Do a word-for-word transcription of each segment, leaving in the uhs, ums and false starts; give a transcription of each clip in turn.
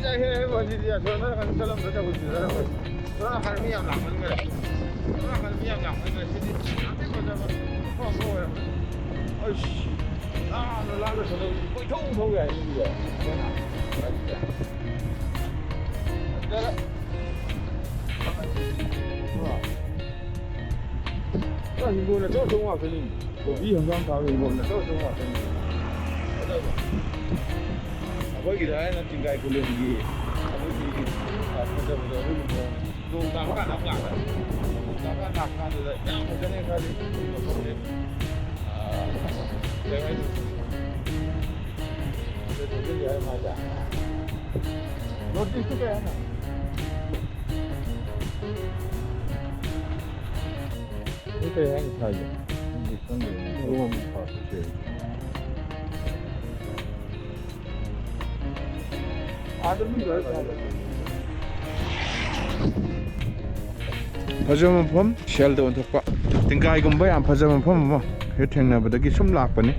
ꯌꯥꯏꯍꯦ, ꯋꯥꯁꯤꯗꯤ ꯑꯁꯣꯝ ꯅꯥꯀꯟ ꯆꯠꯂꯝꯗ ꯇꯧꯕꯁꯤꯗ꯫ ꯁꯣꯝ ꯅꯥꯀꯟ ꯃꯤ ꯌꯥꯝ ꯂꯥꯛꯃꯟꯈ꯭ꯔꯦ꯫ ꯁꯣꯝ ꯅꯥꯀꯟ ꯃꯤ ꯌꯥꯝ ꯂꯥꯛꯃꯟꯈ꯭ꯔꯦ꯫ ꯁꯤꯗꯤ ꯌꯥꯝ ꯊꯤ ꯐꯖꯕ ꯃꯐꯝ ꯑꯃ ꯑꯣꯏꯔꯝꯃꯦ꯫ ꯑꯩꯁ, ꯂꯥꯞꯅ ꯂꯥꯞꯅ ꯁꯣꯝꯗ ꯀꯣꯏꯊꯧ ꯊꯧ ꯌꯥꯏ ꯁꯤꯗꯤ꯫ ꯐꯖꯔꯦ꯫ ꯄꯨꯔꯥ ꯍꯤꯡꯒꯣꯜ ꯑꯆꯧ ꯑꯆꯧꯕ ꯉꯥꯛꯇꯅꯤ꯫ ꯀꯣꯕꯤ, ꯍꯪꯒꯥꯝ ꯊꯥꯕ ꯍꯤꯡꯒꯣꯜ ꯑꯆꯧ ꯑꯆꯧꯕ ꯉꯥꯛꯇꯅꯤ꯫ ꯑꯗꯨꯒ ꯑꯩꯈꯣꯏꯒꯤꯗ ꯍꯥꯏꯅ ꯆꯤꯡꯒꯥꯏ ꯈꯨꯂꯦꯟꯒꯤ ꯑꯗꯨꯒꯤ ꯐꯖꯕꯗꯣ ꯑꯗꯨꯒꯤ ꯃꯑꯣꯡꯅꯤ꯫ ꯅꯣꯡ ꯇꯥꯕ ꯀꯥꯟꯗ ꯑꯃꯨꯛ ꯂꯥꯛꯀꯅꯤ꯫ ꯅꯣꯡ ꯇꯥꯕ ꯀꯥꯟꯗ ꯂꯥꯛꯄ ꯀꯥꯟꯗꯨꯗ ꯌꯥꯝ ꯐꯖꯅꯤ ꯈꯜꯂꯤ꯫ ꯃꯐꯝꯁꯦ, ꯑꯥ, ꯀꯩ ꯍꯥꯏꯅꯤ? ꯆꯠꯊꯣꯛ ꯆꯠꯁꯤꯟ ꯌꯥꯏ ꯃꯥꯗ꯫ ꯅꯣꯇꯤꯁꯇꯨ ꯀꯩ ꯍꯥꯏꯅꯣ? ꯅꯣꯏ ꯀꯩ ꯍꯥꯏꯅꯣ ꯁꯥꯏꯗꯣ? ꯑꯩꯗꯤ ꯈꯪꯗꯦ꯫ ꯃꯔꯣꯟ ꯑꯃ ꯐꯥꯎ ꯊꯣꯛꯇꯦ꯫ ꯑꯥꯗ ꯃꯤ ꯂꯣꯏ ꯐꯥꯎ ꯐꯖꯕ ꯃꯐꯝ, ꯁꯦꯜꯗ ꯑꯣꯟꯊꯣꯛꯄ꯫ ꯇꯦꯡꯀꯥꯏꯒꯨꯝꯕ ꯌꯥꯝ ꯐꯖꯕ ꯃꯐꯝ ꯑꯃ ꯍꯦꯛ ꯊꯦꯡꯅꯕꯗꯒꯤ ꯁꯨꯝ ꯂꯥꯛꯄꯅꯤ꯫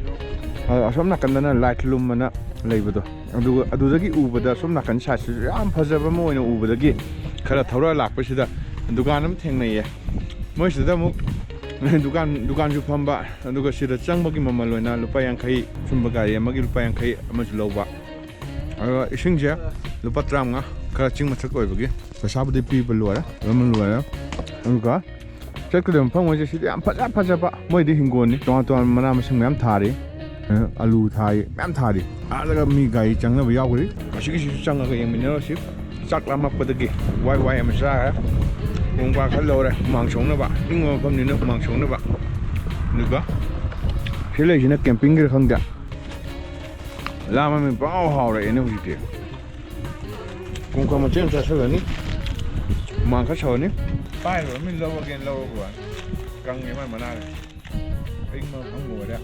ꯑ, ꯑꯁꯣꯝ ꯅꯥꯀꯟꯗꯅ ꯂꯥꯏꯠ ꯂꯨꯝ ꯑꯅ ꯂꯩꯕꯗꯣ꯫ ꯑꯗꯨꯒ ꯑꯗꯨꯗꯒꯤ ꯎꯕꯗ ꯁꯣꯝ ꯅꯥꯀꯟ ꯁꯥꯏꯠꯁꯤꯁꯨ ꯌꯥꯝ ꯐꯖꯕ ꯑꯃ ꯑꯣꯏꯅ ꯎꯕꯗꯒꯤ ꯈꯔ ꯊꯧꯔ ꯂꯥꯛꯄꯁꯤꯗ ꯗꯨꯀꯥꯟ ꯑꯃ ꯊꯦꯡꯅꯩꯌꯦ꯫ ꯃꯣꯏꯁꯤꯗ ꯑꯃꯨꯛ ꯗꯨꯀꯥꯟ, ꯗꯨꯀꯥꯟꯁꯨ ꯐꯝꯕ, ꯑꯗꯨꯒ ꯁꯤꯗ ꯆꯪꯕꯒꯤ ꯃꯃꯜ ꯑꯣꯏꯅ ꯂꯨꯄꯥ ꯌꯥꯡꯈꯩ, ꯁꯨꯝꯕ ꯒꯥꯔꯤ ꯑꯃꯒꯤ ꯂꯨꯄꯥ ꯌꯥꯡꯈꯩ ꯑꯃꯁꯨ ꯂꯧꯕ꯫ ꯑꯗꯨꯒ ꯏꯁꯤꯡꯁꯦ ꯂꯨꯄꯥ ꯇꯔꯥꯃꯉꯥ, ꯈꯔ ꯆꯤꯡ ꯃꯊꯛ ꯑꯣꯏꯕꯒꯤ꯫ ꯄꯩꯁꯥꯕꯨꯗꯤ ꯄꯤꯕ ꯂꯣꯏꯔꯦ, ꯂꯣꯏꯅ ꯂꯣꯏꯔꯦ꯫ ꯑꯗꯨꯒ ꯆꯠꯀꯗꯕ ꯃꯐꯝ ꯍꯣꯏꯁꯦ ꯁꯤꯗꯤ ꯌꯥꯝ ꯐꯖ ꯐꯖꯕ, ꯃꯣꯏꯗꯤ ꯍꯤꯡꯒꯣꯜꯅꯤ, ꯇꯣꯉꯥꯟ ꯇꯣꯉꯥꯟꯕ ꯃꯅꯥ ꯃꯁꯤꯡ ꯃꯌꯥꯝ ꯊꯥꯔꯤ꯫ ꯑ, ꯑꯂꯨ ꯊꯥꯔꯤ, ꯃꯌꯥꯝ ꯊꯥꯔꯤ꯫ ꯑꯥꯗꯒ ꯃꯤ ꯒꯥꯔꯤ ꯆꯪꯅꯕ ꯌꯥꯎꯈ꯭ꯔꯤ꯫ ꯑꯁꯤꯒꯤꯁꯤꯁꯨ ꯆꯪꯉꯒ ꯌꯦꯡꯃꯤꯟꯅꯔꯁꯤ꯫ ꯆꯥꯛ ꯂꯥꯝꯃꯛꯄꯗꯒꯤ ꯋꯥꯏ ꯋꯥꯏ ꯑꯃ ꯆꯥꯔꯦ꯫ ꯄꯨꯡ ꯀꯥ ꯈꯔ ꯂꯧꯔꯦ ꯍꯨꯃꯥꯡ ꯁꯧꯅꯕ꯫ ꯏꯪꯕ ꯃꯐꯝꯅꯤꯅ ꯍꯨꯃꯥꯡ ꯁꯧꯅꯕ꯫ ꯑꯗꯨꯒ ꯁꯤ ꯂꯩꯁꯤꯅ ꯀꯦꯝꯄꯤꯡꯒꯤꯔ ꯈꯪꯗꯦ꯫ ꯂꯥꯝꯃꯃꯤ ꯄꯪꯍꯥꯎ ꯍꯥꯎꯔꯛꯑꯦꯅꯦ ꯍꯧꯖꯤꯛꯇꯤ꯫ ꯀꯣꯡꯀ ꯃꯆꯦꯠ ꯑꯃ ꯆꯥꯁꯤꯜꯂꯅꯤ꯫ ꯍꯨꯃꯥꯡ ꯈꯔ ꯁꯧꯔꯅꯤ꯫ ꯄꯥꯏꯔꯨꯔ ꯃꯤ ꯂꯧꯔꯒꯦꯅ ꯂꯧꯔꯨꯕ ꯋꯥꯅꯤ꯫ ꯀꯪꯉꯦ ꯃꯥꯏ ꯃꯅꯥꯁꯦ꯫ ꯑꯌꯤꯡꯕ ꯃꯐꯝꯒ ꯑꯣꯏꯔꯦ꯫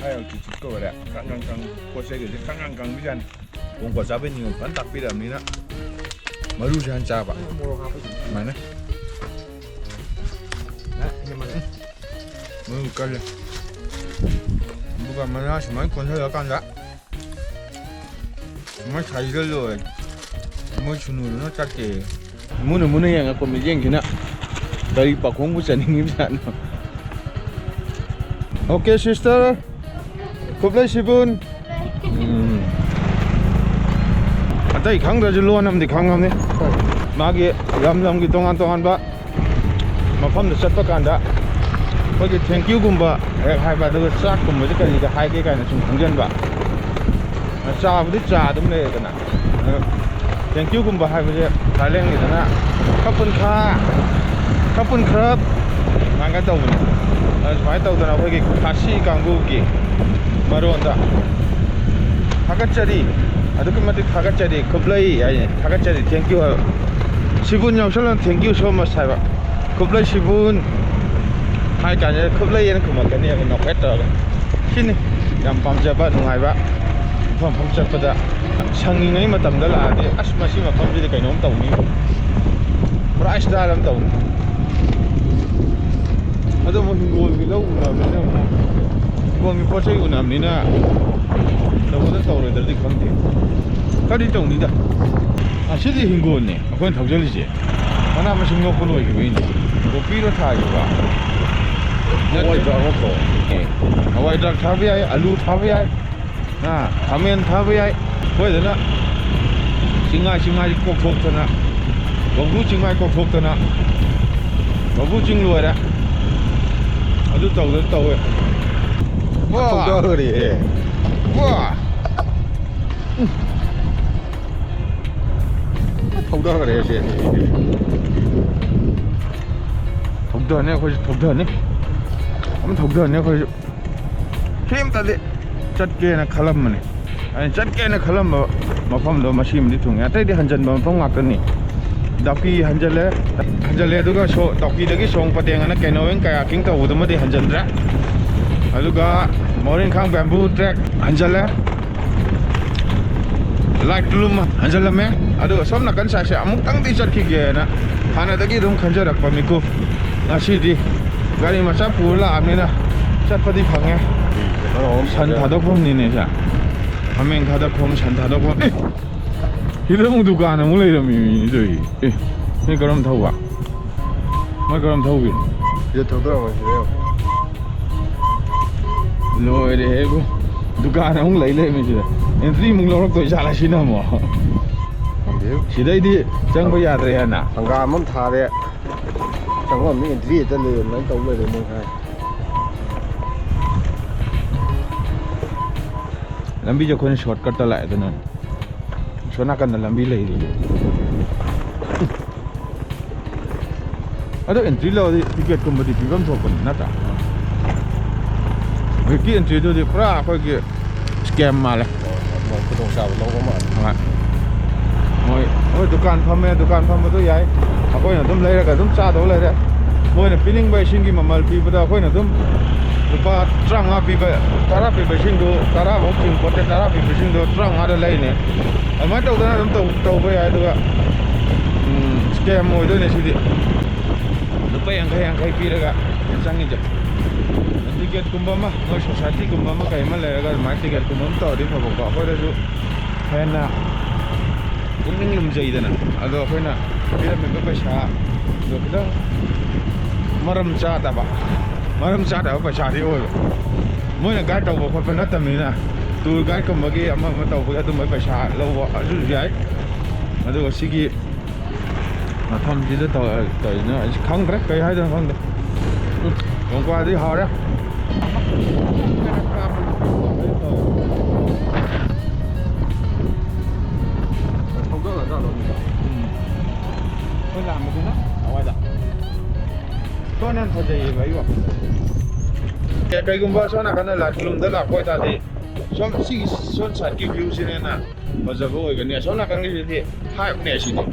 ꯍꯥꯏ ꯑꯜꯇꯤꯇ꯭ꯌꯨꯠꯀ ꯑꯣꯏꯔꯦ꯫ ꯀꯪ ꯀꯪ ꯀꯪ ꯄꯣꯠ ꯆꯩꯒꯁꯦ ꯀꯪ ꯀꯪ ꯀꯪꯕꯤꯖꯥꯠꯅꯤ꯫ ꯀꯣꯡꯀ ꯆꯥꯕꯩ ꯅꯤꯌꯣꯝ ꯐꯖꯅ ꯇꯥꯛꯄꯤꯔꯛꯑꯕꯅꯤꯅ ꯃꯔꯨꯁꯦ ꯍꯥꯟꯅ ꯆꯥꯕ꯫ ꯃꯣꯔꯣꯛ ꯍꯥꯞꯄꯁꯤ꯫ ꯑꯗꯨꯃꯥꯏꯅ꯫ ꯃꯔꯨ ꯀꯜꯂꯦ꯫ ꯑꯗꯨꯒ ꯃꯅꯥ ꯁꯨꯃꯥꯏꯅ ꯀꯣꯟꯁꯤꯜꯂꯀꯥꯟꯗ ꯁꯨꯃꯥꯏꯅ ꯁꯥꯖꯤꯜꯂ ꯂꯣꯏꯔꯦ꯫ ꯃꯣꯏ ꯁꯨꯅꯨꯗꯨꯅ ꯆꯠꯇꯦ꯫ ꯃꯨꯟꯅ ꯃꯨꯟꯅ ꯌꯦꯡꯉꯛꯄ ꯃꯤꯠꯌꯦꯡꯁꯤꯅ ꯀꯔꯤ ꯄꯥꯈꯣꯡꯕꯨ ꯆꯠꯅꯤꯡꯉꯤꯕꯖꯥꯠꯅꯣ? Okay, sister, ꯈꯨꯕ꯭ꯂꯩ ꯁꯤꯕꯨꯟ꯫ ꯎꯝ꯫ ꯑꯇꯩ ꯈꯪꯗ꯭ꯔꯁꯨ ꯂꯣꯟ ꯑꯃꯗꯤ ꯈꯪꯉꯝꯅꯤ꯫ ꯃꯥꯒꯤ ꯂꯝ ꯂꯝꯒꯤ ꯇꯣꯉꯥꯟ ꯇꯣꯉꯥꯟꯕ ꯃꯐꯝꯗ ꯆꯠꯄ ꯀꯥꯟꯗ ꯑꯩꯈꯣꯏꯒꯤ thank youꯒꯨꯝꯕ ꯍꯦꯛ ꯍꯥꯏꯕ, ꯑꯗꯨꯒ ꯆꯥꯛꯀꯨꯝꯕꯁꯦ ꯀꯔꯤꯗ ꯍꯥꯏꯒꯦ ꯀꯥꯏꯅ ꯁꯨꯝ ꯈꯪꯖꯟꯕ꯫ ꯆꯥꯕꯨꯗꯤ ꯆꯥ ꯑꯗꯨꯝ ꯂꯩꯔꯦꯗꯅ꯫ ꯑꯗꯣ thank youꯒꯨꯝꯕ ꯍꯥꯏꯕꯁꯦ ꯊꯥꯏꯂꯦꯟꯒꯤꯗꯅ "ꯈꯄꯨꯟ ꯈꯥ", "ꯈꯄꯨꯟ ꯈ꯭ꯔꯞ" ꯁꯨꯃꯥꯏꯅ ꯇꯧꯕꯅꯦ꯫ ꯑꯗꯨ ꯁꯨꯃꯥꯏꯅ ꯇꯧꯗꯅ ꯑꯩꯈꯣꯏꯒꯤ ꯈꯥꯁꯤ ꯀꯥꯡꯕꯨꯒꯤ ꯃꯔꯣꯟꯗ "ꯊꯥꯒꯠꯆꯔꯤ", ꯑꯗꯨꯛꯀꯤ ꯃꯇꯤꯛ ꯊꯥꯒꯠꯆꯔꯤ, ꯈꯨꯕ꯭ꯂꯩ ꯍꯥꯏꯅꯤ, "ꯊꯥꯒꯠꯆꯔꯤ", thank you ꯍꯥꯏꯕ꯫ ꯁꯤꯕꯨꯟ ꯌꯥꯎꯁꯜꯂ "thank you so much" ꯍꯥꯏꯕ꯫ "ꯈꯨꯕ꯭ꯂꯩ ꯁꯤꯕꯨꯟ" ꯍꯥꯏ ꯀꯥꯟꯗ ꯈꯨꯕ꯭ꯂꯩ ꯍꯥꯏꯅ ꯈꯨꯝꯃꯛꯀꯅꯦꯕ, ꯅꯣꯛꯐꯦꯠ ꯇꯧꯔꯒ꯫ ꯁꯤꯅꯤ ꯌꯥꯝ ꯄꯥꯝꯖꯕ, ꯅꯨꯡꯉꯥꯏꯕ꯫ ꯃꯐꯝ ꯃꯐꯝ ꯆꯠꯄꯗ ꯁꯪꯉꯤꯉꯩ ꯃꯇꯝꯗ ꯂꯥꯛꯑꯗꯤ, "ꯑꯁ, ꯃꯁꯤ ꯃꯐꯝꯁꯤꯗꯤ ꯀꯩꯅꯣꯝ ꯇꯧꯅꯤ, ꯄꯨꯔꯥ style ꯑꯃ ꯇꯧꯅꯤ"꯫ ꯑꯗꯣ ꯑꯃꯨꯛ ꯍꯤꯡꯒꯣꯜꯒꯤ ꯂꯧ ꯎꯅꯕꯅꯤꯅ ꯑꯃꯨꯛ, ꯍꯤꯡꯒꯣꯜꯒꯤ ꯄꯣꯠ ꯆꯩ ꯎꯅꯕꯅꯤꯅ ꯇꯧꯒꯗ꯭ꯔꯥ ꯇꯧꯔꯣꯏꯗ꯭ꯔꯗꯤ ꯈꯪꯗꯦ꯫ ꯈꯔꯗꯤ ꯇꯧꯅꯤꯗ꯫ ꯑꯁꯤꯗꯤ ꯍꯤꯡꯒꯣꯜꯅꯦ ꯑꯩꯈꯣꯏꯅ ꯊꯧꯖꯜꯂꯤꯁꯦ꯫ ꯃꯅꯥ ꯃꯁꯤꯡ ꯂꯣꯛꯄ ꯂꯣꯏꯈꯤꯕꯩꯅꯦ꯫ ꯀꯣꯄꯤꯔꯣ ꯊꯥꯈꯤꯕ? ꯅꯠꯇꯦ꯫ ꯍꯋꯥꯏ ꯊ꯭ꯔꯥꯛ ꯅꯠꯇ꯭ꯔꯣ? ꯑꯦ, ꯍꯋꯥꯏ ꯊ꯭ꯔꯥꯛ ꯊꯥꯕ ꯌꯥꯏ, ꯑꯂꯨ ꯊꯥꯕ ꯌꯥꯏ, ꯑꯥ, ꯈꯥꯃꯦꯟ ꯊꯥꯕ ꯌꯥꯏ꯫ ꯑꯩꯈꯣꯏꯗꯅ ꯆꯤꯡꯉꯥꯏ, ꯆꯤꯡꯉꯥꯏ ꯀꯣꯛꯊꯣꯛꯇꯅ, ꯀꯧꯕ꯭ꯔꯨ ꯆꯤꯡꯉꯥꯏ ꯀꯣꯛꯊꯣꯛꯇꯅ, ꯀꯧꯕ꯭ꯔꯨ ꯆꯤꯡ ꯂꯣꯏꯔꯦ꯫ ꯑꯗꯨ ꯇꯧꯗꯅ ꯇꯧꯋꯦ꯫ ꯋꯥ! ꯊꯧꯗꯈ꯭ꯔꯦꯍꯦ꯫ ꯋꯥ! ꯊꯧꯗꯈ꯭ꯔꯦ ꯁꯦ꯫ ꯊꯧꯗꯅꯤ ꯑꯩꯈꯣꯏꯁꯨ, ꯊꯧꯗꯅꯤ꯫ ꯑꯗꯨꯝ ꯊꯧꯗꯅꯤ ꯑꯩꯈꯣꯏꯁꯨ꯫ ꯁꯤ ꯑꯝꯇꯗꯤ ꯆꯠꯀꯦꯅ ꯈꯜꯂꯝꯕꯅꯤ꯫ ꯑꯩꯅ ꯆꯠꯀꯦꯅ ꯈꯜꯂꯝꯕ ꯃꯐꯝꯗꯣ ꯃꯁꯤꯃꯗꯤ ꯊꯨꯡꯉꯦ꯫ ꯑꯇꯩꯗꯤ ꯍꯟꯖꯟꯕ ꯃꯐꯝ ꯉꯥꯛꯇꯅꯤ꯫ ꯗꯥꯎꯀꯤ ꯍꯟꯖꯜꯂꯦ, ꯍꯟꯖꯜꯂꯦ, ꯑꯗꯨꯒ ꯁꯣ-, ꯗꯥꯎꯀꯤꯗꯒꯤ ꯁꯣꯡ ꯄꯇꯦꯡ ꯑꯅ canoeing kayaking ꯇꯧꯕꯗꯨꯃꯗꯤ ꯍꯟꯖꯟꯗ꯭ꯔꯦ꯫ ꯑꯗꯨꯒ ꯃꯣꯔꯤꯟꯈꯥꯡ bamboo trek ꯍꯟꯖꯜꯂꯦ꯫ ꯂꯥꯏꯠꯂꯨꯝ ꯍꯟꯖꯜꯂꯝꯃꯦ꯫ ꯑꯗꯨꯒ ꯁꯣꯝ ꯅꯥꯀꯟ side ꯁꯦ ꯑꯃꯨꯛꯇꯪꯗꯤ ꯆꯠꯈꯤꯒꯦꯅ ꯍꯥꯟꯅꯗꯒꯤ ꯑꯗꯨꯝ ꯈꯟꯖꯔꯛꯄ ꯃꯤꯀꯨꯞ꯫ ꯉꯁꯤꯗꯤ ꯒꯥꯔꯤ ꯃꯆꯥ ꯄꯨꯔ ꯂꯥꯛꯑꯕꯅꯤꯅ ꯆꯠꯄꯗꯤ ꯐꯪꯉꯦ꯫ ꯁꯟ ꯊꯥꯗꯣꯛꯐꯝꯅꯤꯅꯦ ꯁꯦ꯫ ꯍꯥꯃꯦꯡ ꯊꯥꯗꯣꯛꯐꯝ, ꯁꯟ ꯊꯥꯗꯣꯛꯐꯝ꯫ ꯑꯦ! ꯁꯤꯗ ꯑꯃꯨꯛ ꯗꯨꯀꯥꯟ ꯑꯃꯨꯛ ꯂꯩꯔꯝꯃꯤ ꯃꯤ ꯇꯧꯔꯤ꯫ ꯑꯦ, ꯅꯣꯏ ꯀꯔꯝ ꯊꯧꯕ? ꯃꯣꯏ ꯀꯔꯝ ꯊꯧꯕꯤ? ꯁꯤꯗ ꯊꯧꯗꯔꯝꯃꯣꯏ, ꯁꯤꯗ ꯌꯦꯡꯉꯣ꯫ ꯂꯣꯏꯔꯦꯍꯦ ꯏꯕꯨ꯫ ꯗꯨꯀꯥꯟ ꯑꯃꯨꯛ ꯂꯩ ꯂꯩꯔꯝꯃꯤ ꯁꯤꯗ꯫ ꯑꯦꯟꯇ꯭ꯔꯤ ꯑꯃꯨꯛ ꯂꯧꯔꯛꯇꯣꯏ ꯖꯥꯠꯂ ꯁꯤꯅ ꯑꯃꯨꯛ? ꯈꯪꯗꯦ꯫ ꯁꯤꯗꯩꯗꯤ ꯆꯪꯕ ꯌꯥꯗ꯭ꯔꯦ ꯍꯥꯏꯅ꯫ ꯍꯪꯒꯥꯝ ꯑꯃ ꯊꯥꯔꯦ꯫ ꯆꯪꯐꯝ ꯑꯃ ꯑꯦꯟꯇ꯭ꯔꯤ ꯍꯦꯛꯇ ꯂꯩ, ꯑꯗꯨꯃꯥꯏꯅ ꯇꯧ ꯂꯩꯔꯦ ꯃꯣꯏ ꯍꯥꯏ꯫ ꯂꯝꯕꯤꯁꯦ ꯑꯩꯈꯣꯏꯅ shortcut ꯇ ꯂꯥꯛꯑꯦ ꯑꯗꯨꯅ꯫ ꯁꯣꯝ ꯅꯥꯀꯟꯗ ꯂꯝꯕꯤ ꯂꯩꯔꯤ꯫ ꯑꯗꯣ ꯑꯦꯟꯇ꯭ꯔꯤ ꯂꯧꯔꯗꯤ ꯇꯤꯀꯦꯠꯀꯨꯝꯕꯗꯤ ꯄꯤꯐꯝ ꯊꯣꯛꯄꯅꯤ ꯅꯠꯇ꯭ꯔꯥ? ꯍꯧꯖꯤꯛꯀꯤ ꯑꯦꯟꯇ꯭ꯔꯤꯗꯨꯗꯤ ꯄꯨꯔꯥ ꯑꯩꯈꯣꯏꯒꯤ scam ꯃꯥꯜꯂꯦ꯫ ꯃꯣꯏ ꯈꯨꯗꯣꯡꯆꯥꯕ ꯂꯧꯕ ꯃꯥꯜꯂꯦ꯫ ꯍꯣꯏ꯫ ꯃꯣꯏ, ꯃꯣꯏ ꯗꯨꯀꯥꯟ ꯐꯝꯃꯦ, ꯗꯨꯀꯥꯟ ꯐꯝꯕꯗꯣ ꯌꯥꯏ꯫ ꯑꯩꯈꯣꯏꯅ ꯑꯗꯨꯝ ꯂꯩꯔꯒ ꯑꯗꯨꯝ ꯆꯥꯗꯧ ꯂꯩꯔꯦ꯫ ꯃꯣꯏꯅ ꯄꯤꯅꯤꯡꯕ ꯏꯁꯤꯡꯒꯤ ꯃꯃꯜ ꯄꯤꯕꯗ ꯑꯩꯈꯣꯏꯅ ꯑꯗꯨꯝ ꯂꯨꯄꯥ ꯇꯔꯥꯃꯉꯥ ꯄꯤꯕ, ꯇꯔꯥ ꯄꯤꯕ ꯏꯁꯤꯡꯗꯣ ꯇꯔꯥꯐꯧ ꯆꯤꯡ ꯄꯣꯠꯇꯦ, ꯇꯔꯥ ꯄꯤꯕ ꯏꯁꯤꯡꯗꯣ ꯇꯔꯥꯃꯉꯥꯗ ꯂꯩꯅꯦ꯫ ꯑꯗꯨꯃꯥꯏꯅ ꯇꯧꯗꯅ ꯑꯗꯨꯝ ꯇꯧ-, ꯇꯧꯕ ꯌꯥꯏ꯫ ꯑꯗꯨꯒ, ꯎꯝ, scam ꯑꯣꯏꯗꯣꯏꯅꯦ ꯁꯤꯗꯤ꯫ ꯂꯨꯄꯥ ꯌꯥꯡꯈꯩ, ꯌꯥꯡꯈꯩ ꯄꯤꯔꯒ ꯆꯪꯉꯤꯁꯦ꯫ ꯇꯤꯀꯦꯠꯀꯨꯝꯕ ꯑꯃ, ꯃꯣꯏ society ꯒꯨꯝꯕ ꯑꯃ ꯀꯩ ꯑꯃ ꯂꯩꯔꯒ ꯑꯗꯨꯃꯥꯏꯅ ꯇꯤꯀꯦꯠꯀꯨꯝꯕ ꯑꯃ ꯇꯧꯔꯗꯤ ꯐꯕꯀꯣ, ꯑꯩꯈꯣꯏꯗꯁꯨ ꯍꯦꯟꯅ ꯄꯨꯛꯅꯤꯡ ꯂꯨꯝꯖꯩꯗꯅ꯫ ꯑꯗꯣ ꯑꯩꯈꯣꯏꯅ ꯄꯤꯔꯝꯃꯤꯕ ꯄꯩꯁꯥꯗꯣ ꯈꯤꯇꯪ ꯃꯔꯝ ꯆꯥꯗꯕ, ꯃꯔꯝ ꯆꯥꯗꯕ ꯄꯩꯁꯥꯗꯤ ꯑꯣꯏꯕ꯫ ꯃꯣꯏꯅ guide ꯇꯧꯕ ꯈꯣꯠꯄ ꯅꯠꯇꯕꯅꯤꯅ, tour guide ꯀꯨꯝꯕꯒꯤ ꯑꯃ ꯑꯃ ꯇꯧꯕꯒꯤ ꯑꯗꯨꯝꯕ ꯄꯩꯁꯥ ꯂꯧꯕ ꯑꯗꯨꯁꯨ ꯌꯥꯏ꯫ ꯑꯗꯨꯒ ꯁꯤꯒꯤ ꯃꯐꯝꯁꯤꯗ ꯇꯧ-, ꯀꯩꯅꯣ ꯑꯩꯁꯨ ꯈꯪꯗ꯭ꯔꯦ, ꯀꯩ ꯍꯥꯏꯗꯣꯏꯅꯣ ꯈꯪꯗꯦ꯫ ꯎꯝ, ꯂꯣꯡꯀ꯭ꯋꯥꯗꯤ ꯍꯥꯎꯔꯦ꯫ ꯎꯝ꯫ ꯑꯩꯈꯣꯏ ꯂꯥꯛꯑꯝꯕꯗꯨꯅ ꯑꯋꯥꯏꯗ꯫ ꯁꯣꯝꯅ ꯍꯦꯟꯅ ꯐꯖꯩꯌꯦꯕ ꯑꯩ ꯋꯥꯈꯜꯗ꯫ ꯑꯦ, ꯀꯩꯒꯨꯝꯕ ꯁꯣꯝ ꯅꯥꯀꯟꯗ ꯂꯥꯏꯈꯨꯂꯨꯝꯗ ꯂꯥꯛꯄ ꯑꯣꯏꯇꯥꯔꯗꯤ ꯁꯣꯝ ꯁꯤꯒꯤ ꯁꯣꯝ side ꯀꯤ view ꯁꯤꯅ ꯍꯦꯟꯅ ꯐꯖꯕ ꯑꯣꯏꯒꯅꯤ꯫ ꯑꯁꯣꯝ ꯅꯥꯀꯟꯒꯤꯁꯤꯗꯤ hype ꯅꯦ ꯁꯤꯗꯤ꯫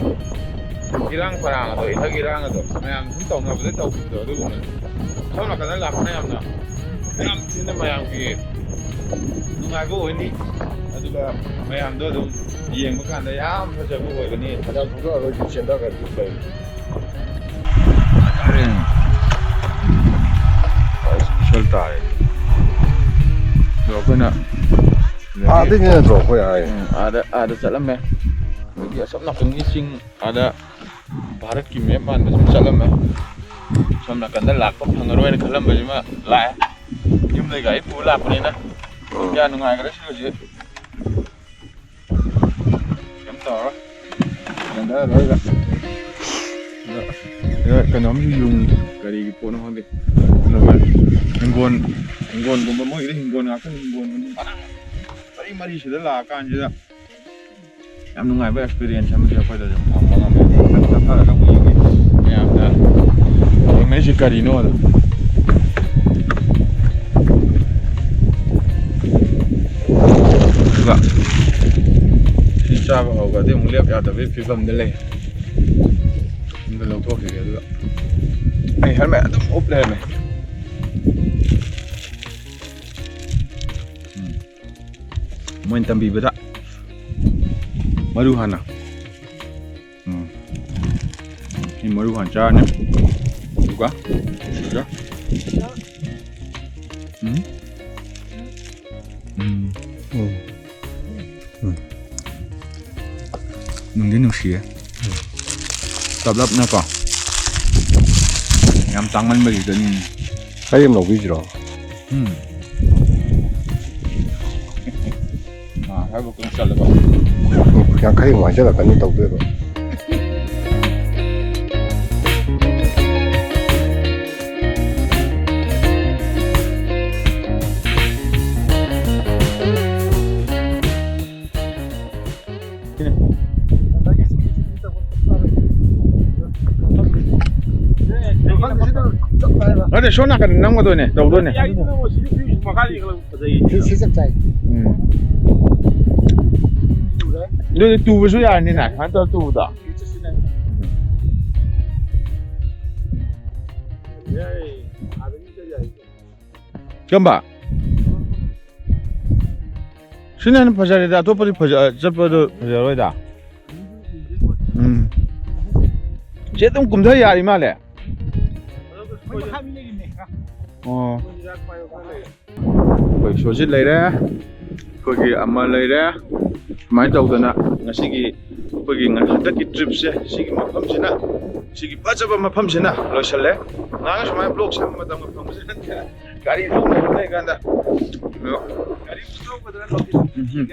ꯏꯔꯥꯡ ꯄꯔꯥꯡ ꯑꯗꯣ, ꯏꯊꯛ ꯏꯔꯥꯡ ꯑꯗꯣ, ꯃꯌꯥꯝ ꯁꯨꯝ ꯇꯧꯅꯕꯗ ꯇꯧꯈꯤꯕꯗꯣ ꯑꯗꯨꯒꯨꯝꯕꯅꯤ꯫ ꯁꯣꯝ ꯅꯥꯀꯟꯗ ꯂꯥꯛꯄꯅ ꯌꯥꯝꯅ, ꯌꯥꯝ ꯊꯤꯅ ꯃꯌꯥꯝꯒꯤ ꯅꯨꯡꯉꯥꯏꯕ ꯑꯣꯏꯅꯤ꯫ ꯑꯗꯨꯒ ꯃꯌꯥꯝꯗꯣ ꯑꯗꯨꯝ ꯌꯦꯡꯕ ꯀꯥꯟꯗ ꯌꯥꯝ ꯐꯖꯕ ꯑꯣꯏꯒꯅꯤ꯫ ꯃꯌꯥꯝ ꯐꯣꯡꯗꯣꯛꯑꯔꯣꯏꯁꯤ, ꯆꯦꯟꯊꯈ꯭ꯔꯗꯤ ꯐꯩ꯫ ꯏꯁꯣꯜ ꯇꯥꯔꯦ꯫ ꯑꯗꯣ ꯑꯩꯈꯣꯏꯅ ꯑꯥꯗꯒꯤ ꯅꯠꯇ꯭ꯔꯣ ꯑꯩꯈꯣꯏ ꯍꯥꯏ? ꯎꯝ, ꯑꯥꯗ, ꯑꯥꯗ ꯆꯠꯂꯝꯃꯦ꯫ ꯑꯗꯒꯤ ꯑꯁꯣꯝ ꯅꯥꯀꯟꯒꯤ ꯆꯤꯡ ꯑꯥꯗ ꯚꯥꯔꯠꯀꯤ ꯃꯦꯞ ꯃꯥꯟꯕ ꯁꯨꯝ ꯆꯠꯂꯝꯃꯦ꯫ ꯁꯣꯝ ꯅꯥꯀꯟꯗ ꯂꯥꯛꯄ ꯐꯪꯉꯔꯣꯏꯅ ꯈꯜꯂꯝꯕꯁꯤꯃ ꯂꯥꯛꯑꯦ꯫ ꯌꯨꯝꯗꯩ ꯒꯥꯔꯤ ꯄꯨꯔ ꯂꯥꯛꯄꯅꯤꯅ ꯀꯌꯥ ꯅꯨꯡꯉꯥꯏꯈ꯭ꯔꯦ ꯁꯤ ꯍꯧꯖꯤꯛ꯫ ꯀꯩꯝ ꯇꯧꯔꯔꯣꯏ꯫ ꯍꯟꯊꯔꯔꯣꯏꯗ꯫ ꯑꯗ, ꯑꯗ ꯀꯩꯅꯣꯝꯁꯨ ꯌꯨꯡ ꯀꯔꯤꯒꯤ ꯄꯣꯠꯅꯣ ꯈꯪꯗꯦ꯫ ꯑꯗꯨꯒ ꯍꯤꯡꯒꯣꯟ, ꯍꯤꯡꯒꯣꯟꯒꯨꯝꯕ ꯃꯣꯏꯒꯤꯗꯤ ꯍꯤꯡꯒꯣꯟ ꯉꯥꯛꯇꯅꯤ, ꯍꯤꯡꯒꯣꯟꯒꯨꯝꯕ ꯃꯔꯥꯡ ꯃꯔꯤ ꯃꯔꯤ ꯁꯤꯗ ꯂꯥꯛꯑꯀꯥꯟꯁꯤꯗ ꯌꯥꯝ ꯅꯨꯡꯉꯥꯏꯕ experience ꯑꯃꯗꯤ ꯑꯩꯈꯣꯏꯗ ꯑꯗꯨꯝ ꯐꯪꯕ ꯉꯝꯃꯦ꯫ ꯆꯠꯊꯔꯒ ꯑꯃꯨꯛ ꯌꯦꯡꯒꯦ ꯃꯌꯥꯝꯅ ꯌꯦꯡꯅꯩꯁꯤ ꯀꯔꯤꯅꯣꯗꯣ꯫ ꯑꯗꯨꯒ ꯁꯤ ꯆꯥꯕ ꯍꯧꯔꯒꯗꯤ ꯑꯃꯨꯛ ꯂꯦꯞ ꯌꯥꯗꯕꯒꯤ ꯐꯤꯕꯝꯗ ꯂꯩ꯫ ꯑꯝꯇ ꯂꯧꯊꯣꯛꯈꯤꯒꯦ ꯑꯗꯨꯒ ꯑꯩ helmet ꯑꯗꯨꯝ ꯎꯞ ꯂꯩꯔꯝꯃꯦ꯫ ꯎꯝ꯫ ꯃꯣꯏꯅ ꯇꯝꯕꯤꯕꯗ ꯃꯔꯨ ꯍꯥꯟꯅ꯫ ꯎꯝ꯫ ꯁꯤ ꯃꯔꯨ ꯍꯥꯟꯅ ꯆꯥꯔꯅꯤ꯫ ꯑꯗꯨꯒ ꯁꯤꯒ꯫ ꯎꯝ꯫ ꯎꯝ꯫ ꯎꯝ꯫ ꯎꯝ꯫ ꯅꯨꯡꯗꯤ ꯅꯨꯡꯁꯤꯌꯦ꯫ ꯇꯞꯂꯞꯅꯀꯣ꯫ ꯌꯥꯝ ꯇꯥꯡꯃꯟꯕꯒꯤꯗꯅꯤ꯫ ꯈꯔ ꯌꯥꯝ ꯂꯧꯕꯤꯁꯤꯔꯣ? ꯎꯝ꯫ ꯑꯥ, ꯍꯥꯏꯕ ꯀꯩꯅꯣ ꯆꯠꯂꯕ? ꯎꯝ, ꯌꯥꯡꯈꯩꯃꯨꯛ ꯍꯥꯏꯖꯜꯂꯛꯀꯅꯤ ꯇꯧꯗꯣꯏꯕ꯫ ꯅꯠꯇꯦ, ꯁꯣꯝ ꯅꯥꯀꯟꯗ ꯅꯝꯒꯗꯣꯏꯅꯦ, ꯇꯧꯗꯣꯏꯅꯦ꯫ ꯁꯤ, ꯁꯤ ꯆꯞ ꯆꯥꯏ꯫ ꯎꯝ꯫ ꯑꯗꯨꯗꯤ ꯇꯨꯕꯁꯨ ꯌꯥꯔꯅꯤꯅꯦ, ꯁꯨꯃꯥꯏꯅ ꯇꯧꯔ ꯇꯨꯕꯗꯣ꯫ ꯀꯝꯕ? ꯁꯤꯅ ꯍꯦꯟꯅ ꯐꯖꯔꯦꯗ, ꯑꯇꯣꯞꯄꯗꯤ ꯐꯖ-, ꯆꯠꯄꯗꯣ ꯐꯖꯔꯣꯏꯗ꯫ ꯎꯝ꯫ ꯁꯤ ꯑꯗꯨꯝ ꯀꯨꯝꯊ ꯌꯥꯔꯤ ꯃꯥꯜꯂꯦ꯫ ꯑꯣ꯫ ꯑꯩꯈꯣꯏ ꯁꯣꯖꯤꯠ ꯂꯩꯔꯦ, ꯑꯩꯈꯣꯏꯒꯤ ꯑꯃ ꯂꯩꯔꯦ꯫ ꯁꯨꯃꯥꯏꯅ ꯇꯧꯗꯅ ꯉꯁꯤꯒꯤ ꯑꯩꯈꯣꯏꯒꯤ ꯉ- ꯍꯟꯗꯛꯀꯤ ꯇ꯭ꯔꯤꯞꯁꯦ ꯁꯤꯒꯤ ꯃꯐꯝꯁꯤꯅ, ꯁꯤꯒꯤ ꯐꯖꯕ ꯃꯐꯝꯁꯤꯅ ꯂꯣꯏꯁꯜꯂꯦ꯫ ꯉꯥꯏꯍꯥꯛ ꯁꯨꯃꯥꯏꯅ ꯕ꯭ꯂꯣꯛ ꯁꯦꯝꯕ ꯃꯇꯝꯒ ꯐꯪꯕꯁꯦ ꯅꯠꯇꯦ꯫ ꯒꯥꯔꯤ ꯊꯧꯅ ꯂꯩꯀꯥꯟꯗ ꯒꯥꯔꯤ ꯊꯧꯒꯗ꯭ꯔꯥ ꯂꯝꯕꯤ ꯎꯝ꯫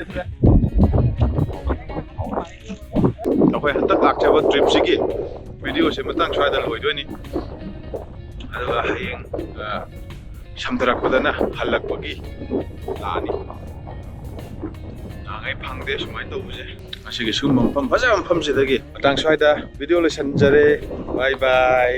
ꯑꯩꯈꯣꯏ ꯍꯟꯗꯛ ꯂꯥꯛꯆꯕ ꯇ꯭ꯔꯤꯞꯁꯤꯒꯤ ꯚꯤꯗꯤꯑꯣꯁꯦ ꯃꯇꯥꯡ ꯁ꯭ꯋꯥꯏꯗ ꯂꯣꯏꯗꯣꯏꯅꯤ꯫ ꯑꯗꯨꯒ ꯍꯌꯦꯡ ꯑ, ꯁꯝꯊꯔꯛꯄꯗꯅ ꯍꯜꯂꯛꯄꯒꯤ ꯂꯥꯛꯑꯅꯤ꯫ ꯅꯍꯥꯟꯈꯩ ꯐꯪꯗꯦ ꯁꯨꯃꯥꯏꯅ ꯇꯧꯕꯁꯦ꯫ ꯑꯁꯤꯒꯤ ꯁꯤꯒꯨꯝꯕ ꯃꯐꯝ ꯐꯖꯕ ꯃꯐꯝꯁꯤꯗꯒꯤ ꯃꯇꯥꯡ ꯁ꯭ꯋꯥꯏꯗ ꯚꯤꯗꯤꯑꯣ ꯂꯣꯏꯁꯤꯟꯖꯔꯦ꯫ ꯕꯥꯏ ꯕꯥꯏ꯫